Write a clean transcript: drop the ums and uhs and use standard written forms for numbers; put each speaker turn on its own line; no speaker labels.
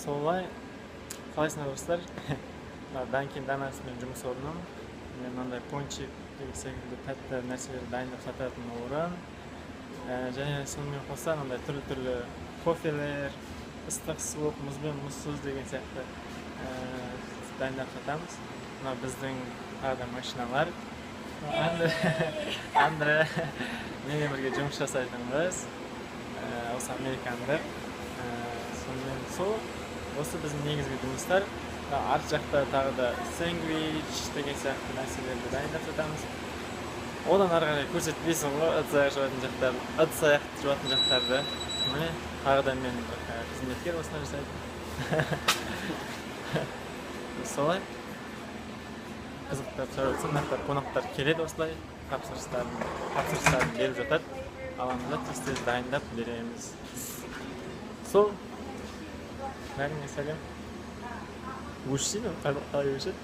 Солай. Қалайсыңдар, достар? Мына Данкин Донатсмен жұмыс орным. Міне, мынандай пончик деген секілді тәтті нәрселерді дайындап сататын орын. Және сонымен қоса мынандай түрлі түрлі кофелер, ыстық, суық, мұзбен, мұзсыз деген сияқты дайындап сатамыз. Мына біздің тағы да машиналар. Андре, Андре менімен бірге жұмыс жасайтын қыз, осы американдық. Сонымен сол, осы біздің негізгі жұмыстар. Мына арт жақта тағы да сэндвич деген сияқты нәрселерді дайындап сатамыз. Одан ары қарай көрсетпейсің ғой, ыдыс аяқ жуатын жақтар, ыдыс аяқ жуатын жақтарды. Міне, тағы да мен бір қызметкер осында жасайды. Солай қызықтап шығарып. Мына жақта қонақтар келеді, осылай тапсырыстарын беріп жатады, аламыз да, тез тез дайындап береміз. Сол, бәріңе сәлем. Өшсей, қалай өшеді?